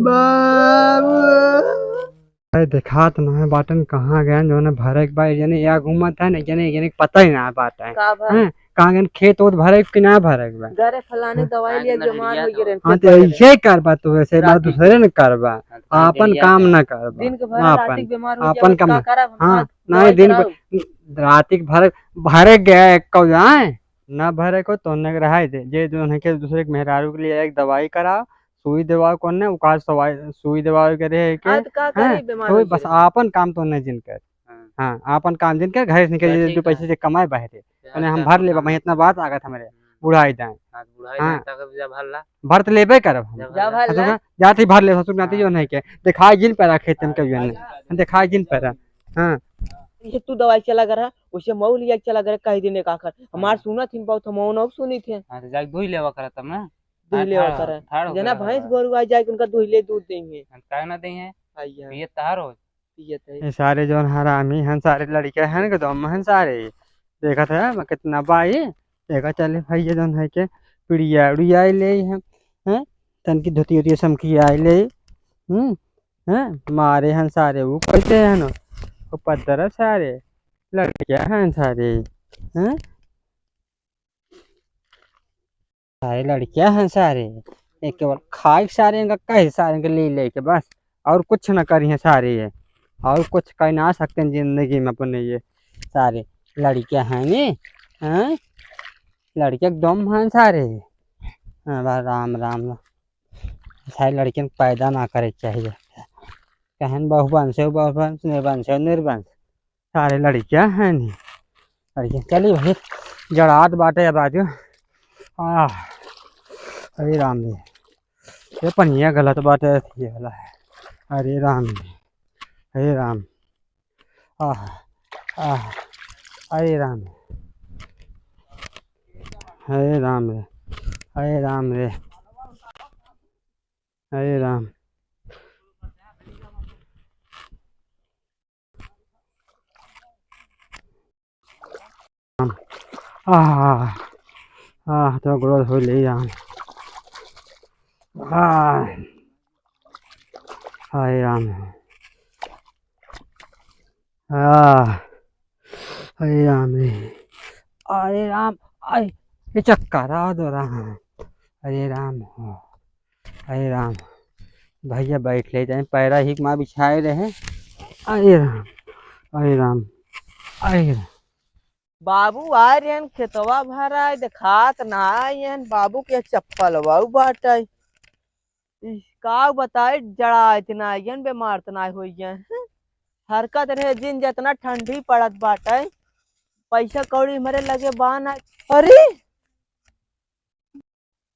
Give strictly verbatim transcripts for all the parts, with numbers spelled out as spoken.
बाबू। अरे देखात ना है बाटन कहाँ गए, जौन भरे के बा, एक जने या घूमत है, एक जने, एक जने के पता ही ना बाटे। का भा? हैं? कहाँ गए खेत ओत भरे के ना भरे के बा? घरे फलाने हाँ। दवाई आज लिए बीमार हो गए रहे, हाँ, तो ऐसे करबा तू, वैसे बात दूसरे न करबा। हाँ, तो आपन काम ना करबा। दिन के भर रात के बीमार हो आपन काम। हाँ, नहीं, दिन भर, रात के भर, भरे गए, एक जाए, ना भरे को तो उन्हें के रहाई दे, जे जो उन्हें के दूसरे के मेहरारू के लिए एक दवाई कराओ, सुई देवाओ, कौन ने उकाल सवाई, सुई देवाओ के रहे के, हाँ, तो का हैं? करी, बीमार तो हो बस जाए। आपन काम तो नहीं जिन कर। हाँ। हाँ, आपन काम जिन कर, घर से निकल तो जे, ठीक दो पैसे है। जे कमाए बाहरे, तो मैंने हम भर लेबा, मैं इतना बात आगत हमरे, हम्म। बुढ़ाई दाएं। हाँ, बुढ़ाई हाँ। दाएं, ताकत जा भर ला। भर तो लेबे करब हम। जा भर ला। ससुर, जात ही भर ले, ससुर नाती हाँ। जो नहीं के, दिखाई जिन पैरा खेत में हाँ, कभी नहीं, दिखाई जिन पैरा। हाँ। ये तू दवाई चला कर रहा, उसे मऊ लिया चला कर कह देने का कर। हमार हाँ। सुनत ही बहुत, हम और सुनी थे। हाँ, तो जाके दूध लेवा करा तब ना। दूध हाँ, लेवा ठाड़, करा। ठाड़ हो जना गया भैंस बा। गोरू आ जाए, उनका दूध ले दूध देंगे। हम काहे ना देंगे? आइए। पिए तहार हो। पिए तहार। ये सारे जौन हरामी हैं, सारे लड़के हैं, एकदम हैं सारे। देखत है, मैं कितना बाई। देखा चले भैया जौन है के पिड़िया उड़िया ले हैं, हैं? तन की धोती उतिया समकी आए ले। हम्म, हैं? मारे हैं सारे, वो कैसे हैं ना? वो पद्दर सारे, लड़के हैं सारे, हैं? सारे लड़कियां हैं सारे, एक केवल खाए के सारे इनका कहे सारे इनके ले लेके बस, और कुछ ना करी हैं सारे ये, और कुछ कर ना सकते हैं जिंदगी में अपने ये सारे लड़कियां हैं नी, हैं? लड़कियां एकदम हैं सारे। हाँ, बा-, राम, राम, राम। सारे लड़कियन के पैदा ना करे के चाहिए। कहन बहु बंसे, बहु बंस, निर्बंसे, निर्बंस। सारे लड़कियां हैं नी। लड़कियां, चली भाई, जड़ात बाटे अब आजू। आह, अरे राम जी, ये पनिया गलत बाटे, ये वाला है। अरे राम जी, अरे राम, आह, आह, अरे राम, अरे राम रे, अरे राम रे, अरे राम। आह, आह, तो ग्रोथ हो ले राम। आह, हाय राम। आह, हरे राम रे। अरे राम, आय, ये चक्कर आ दो राम। अरे राम हो। अरे राम, भैया बैठ ले जाए, पैरा ही मा बिछाए रहे। अरे राम, अरे राम, अरे राम। बाबू आए रहन खेतवा भराए, देखात ना आए रहन, बाबू के चप्पलवा बाटे। ई का बताए, जड़ा इतना आइयन, बीमार तना होइयन। हरकत रहे जिन, जतना ठंडी पड़त बाटे, पैसा कौड़ी हमरे लगे बा ना। अरे!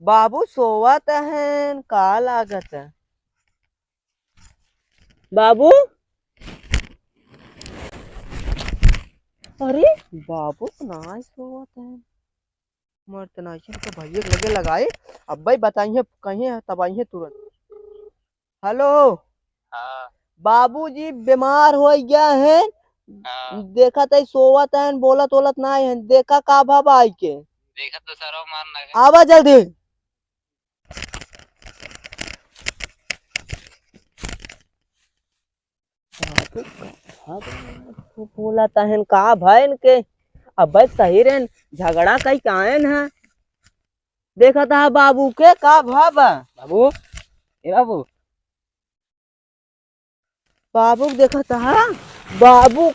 बाबू सोवत हन, का लागत है? बाबू? अरे, बाबू तो ना सोवत हन। मरत ना, इनके भैया के लगे लगाए, अब्बे बताइए, कहिए, तब आइए तुरंत। हेलो। हाँ। बाबूजी बीमार हो गया है। हाँ। देखत है सोवत है, बोलत वोलत ना है। देखा का भा बा आई के। देखत तो सरवा मार ना गए। आवा जल्दी। बाबू का भा बा? बोलत है का भा इनके। अब्बे सही रहन, झगड़ा कई के आयन है। देखत है बाबू के का भा बा? बाबू, ए बाबू। बाबू के देखत है, बाबू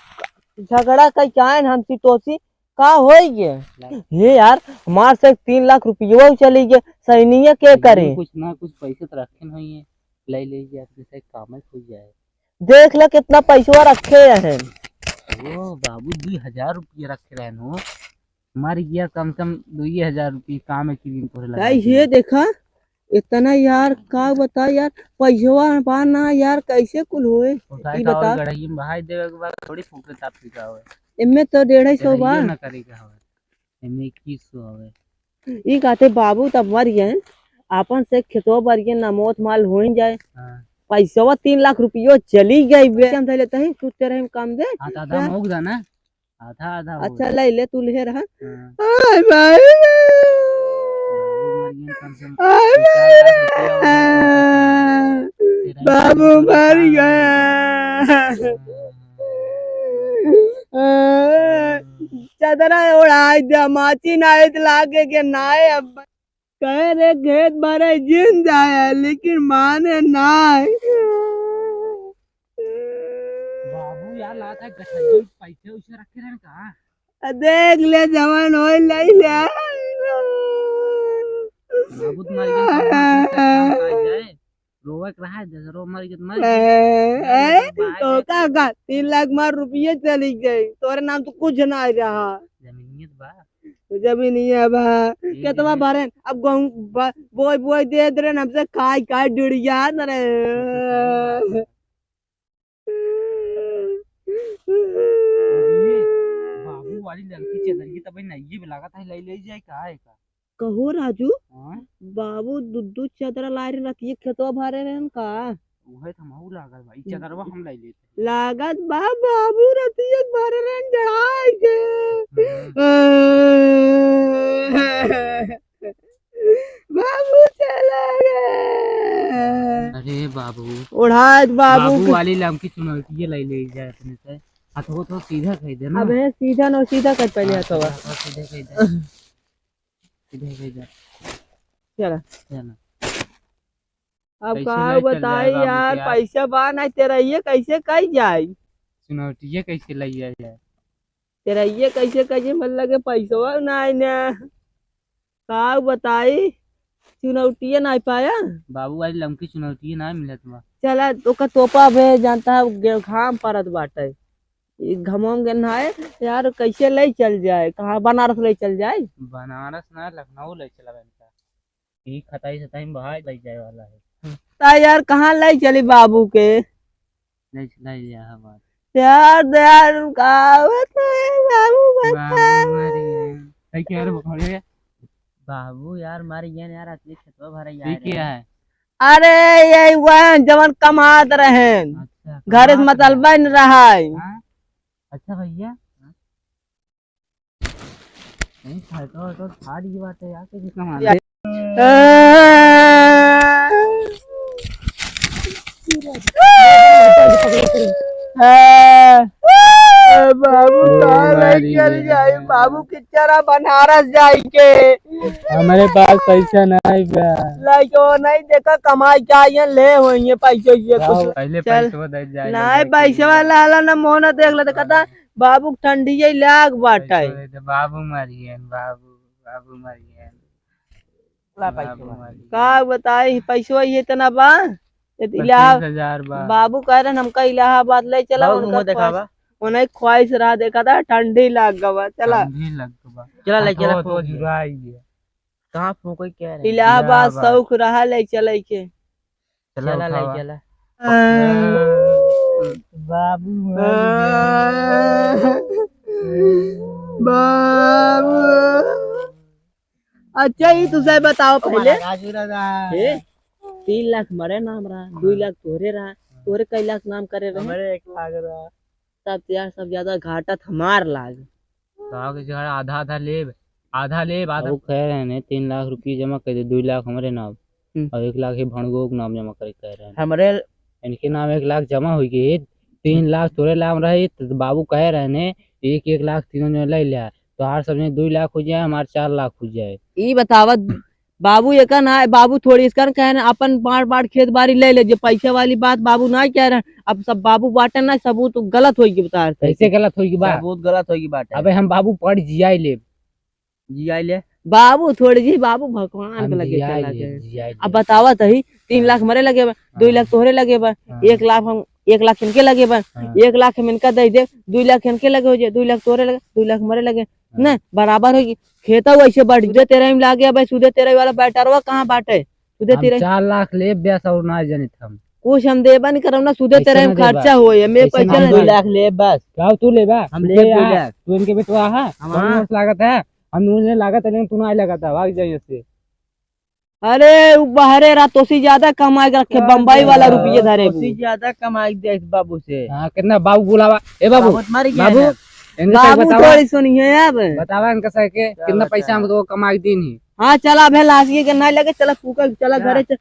झगड़ा कई के आयन हमसे तोसी, का होई गे? नहीं। हे यार, हमार से तीन लाख रुपया चली गे, सैनिया के करे? कुछ ना कुछ पैसे तो रखे नहीं है, ले ले यार, जैसे काम में खुल जाए। देख ले कितना पैसवा रखे हैं। ओ बाबू, दुई हजार रुपया रखे रहन हो। मर गया, कम से कम दुई हजार रुपये काम है, किरीन तोरे लगा भाई, दिया। ये देखा, इतना यार, का बता यार, पैसवा बा ना यार, कैसे कुल होए? उठाए ई का बता। और गढ़ई में बहाई देवे के बाद थोड़ी फूके ताप पी का होए। इनमें तो डेढ़ सौ बा। गढ़इयो ना करे का होए। एमे इक्कीस सौ हवे। ई कहते बाबू तब मर गए, आपन से खेतवा बर गए, नमोत माल हो ही जाए। हाँ। पैसवा तीन लाख रुपयो चली गई बे। हम धैले तही सुते रहे काम दे। हाँ, तो आधा हाँ। मौक दा ना, आधा आधा हो अच्छा, गया। ले ले, तू ले रहा। हाँ। आय भाई। बाबू मर बाबू मर गया। चदरा ओढ़ाई दे, माची नाई त लागे के नाई। अब कहे रे खेत बारे जिन जाए, लेकिन माने नाई। बाबू यार, लागत है गठरिया में पैसे उसे रखे रहन का? आ, देख ले, जवन होई लई ले। बाबू तुम्हारी के काम आ जाए, रोवे के रहा है, जैसे रो मर गए तो मर गए। ए, ए, तो का, का, तीन लाख मार रुपये चली गई, तोरे नाम तो कुछ ना रहा। जमीनियत बा। जमीनिया बा। ठीक केतवा है। भरे, अब गहूँ बा-, बोई, बोई दे दे रहे, हमसे खाई, खाई डुड़िया न रहे। अरे, बाबू वाली लड़की चदरिया तबे नहीं भी लागत है, ले, ले जाए का है का? कहो राजू, हाँ? बाबू दू, दू चदरा लाए रहे, रतिये खेतवा भरे रहन का? उहे तो हमहू लागल बा, ई चदरवा हम ले लेते। लागत बा बाबू रतिये भरे रहन जड़ाई के। हाँ। बाबू चला गए। अरे बाबू। ओढ़ात बाबू बाबू के वाली लमकी चुनौतिये ले ले जाए अपने से। हाथ हो तो सीधा कह दे ना। अबे सीधा न, सीधा कर पहले हाँ, हथवा। सीधा, सीधा कह दे। सीधा कह दे। चला। चला। अब कैसे का ले चल जाए बताई बाबू यार, के यार? पैसा बा ना, तेरा ये कैसे कही जाई? चुनौतिये कैसे ले जाए यार? तेरा ये कैसे कही, मन लगे पैसवा ना आई ना। का बताई, चुनौतिये ना पाया। बाबू आज लमकी चुनौतिये ना मिलत बा। चला, ओका तोपा बे, जानता है, गे-, घाम परत बाटे। ई घमवा में गे नहाए, यार, कैसे ले चल जाए? कहाँ बनारस ले चल जाए? बनारस ना, लखनऊ ले चला इनका। ई खताई सताई में भाई ले जाए वाला है। ता यार, कहाँ ले चली बाबू के? ले चला इलाहाबाद। यार, यार, का होत है बाबू, बता। बाबू मर गए। कहीं क्या रे बकरिया? बाबू यार, मर गए यार, असली खेतवा भरे यार। ये क्या है? अरे, ये वह जवन कमात रहे। अच्छा, घर से कमात मतलब रहे। बन रहा है। हाँ? अच्छा भैया। नहीं, फाटो, फाटो, फाट गई बात है यार, कैसे कमा ले? ए, बाबू, कहाँ ले चल जाई? बाबू के चरा बनारस जाई के। हमारे पास पैसा नहीं बा। लइको नहीं देखा, कमाई के आइए, ले होइए पैसे ये कुछ। पहले चल। पैसवा दे जाए, नहीं, ले जाए। पैसे वाला आला ना मोहना देख ले, देखा था, बाबू के ठंडी यही लाग बाटे। पैसवा दे दे, बाबू मारिए, बाबू, बाबू मारिए। ला बाबू पैसवा। मारिए। का बताई, पैसवा ये इतना बा? ये तो इलाहा-, पच्चीस हजार बा। बाबू कह रहे, "हमका इलाहाबाद ले चला।" बाबू उनका मुंह देखावा। ख्वाहिश, उन्हें ख्वाहिश रहा, देखा था, ठंडी लाग गवा, चला। ठंडी लग गवा। चला, ले चला, तो फूंक दे। जुराई है। कहाँ फूंको, क्या रहे? इलाहाबाद इलाहाबाद। शौक रहा, ले चले के। चला, चला, ले उठावा। चला। बाबू मर गया। बाबू। अच्छा, ई तुझे बताओ पहले। राजू दादा। ए, तीन लाख मरे नाम रहा, दुई लाख तोहरे रहा, तोहरे कई लाख नाम करे रहे? हमरे एक लाख रहा। तब तो यार, सब ज्यादा घाटा त हमार लाग। गाँव के जगह आधा आधा लेब, आधा लेब, आधा। वो कह रहे हैं, "तीन लाख रुपये जमा कर दे, दुई लाख हमरे नाम हम्म। और एक लाख ये भणगो के नाम जमा करे," कह रहे हैं। हमरे इनके नाम एक लाख जमा हो गए, तीन लाख तोरे नाम रहे, तो बाबू कह रहे हैं, "एक, एक लाख तीनों जने ले लिया, तो हर सब जने दुई लाख हो जाए, हमार चार लाख हो जाए।" ई बतावत बाबू एका ना, बाबू थोड़ी इसका कहे ना, अपन बांट बांट खेत बाड़ी ले ले, जो पैसे वाली बात बाबू ना कह रहे। अब सब बाबू बांटे ना, सबूत गलत होई की बता रहे। कैसे गलत होई की बात? सबूत गलत होई की बात है। अबे हम बाबू पड़ जियाई ले। जियाई ले। बाबू थोड़ी जी, बाबू भगवान हम के लगे जियाई चला ले, गए। जियाई अब ले। बतावा तही, तीन लाख हाँ। मरे लगे बा, हाँ। दुई लाख तोहरे लगे बा, हाँ। एक लाख हम, एक लाख इनके लगे बा, हाँ। एक लाख हम इनका दे दे, दुई लाख इनके लगे हो जाए, दुई लाख तोहरे लगे, दुई लाख मरे लगे, हाँ। ना बराबर होगी। खेता वैसे बढ़, सुदे तेरह में लागे, भाई, सुदे तेरह वाला बैटरवा कहाँ बाटे? सुदे हम तेरह। चार लाख लेब बस और ना जनित हम। कुछ हम देबा नहीं करब ना, सुदे कैसे तेरह ना में खर्चा देबा? होए, मैं कैसे पैसा ना ना देबा? दे। दो लाख लेब बस। क्या तू लेबा? हम तू लेब ले दो आ, लाख। तू इनके बेटवा है, हम कौन हाँ। वर्ष लागत है? हम दोनों जने लागत है, लेकिन तू ना लागत है, भाग जाइए से। अरे, उ बहरे रहा, तोसी ज्यादा कमाई के रखे, क्या बम्बई वाला ज्यादा? रुपये धरे तोसी भी। ज्यादा कमाई दे बाबू से। हाँ, कितना बाबू बुलावा? ए बाबू, बाबू तुम्हारी क्या बाबू, है? इनके साथ बाबू बतावा। थोड़ी सुनिए अब। बतावा इनका साथ के, क्या कितना बतावा? पैसा हम तो कमाई दीन ही। हाँ, चला भे, लासिये के नाहीं लगे, चला कुकर, चला घरे, चल,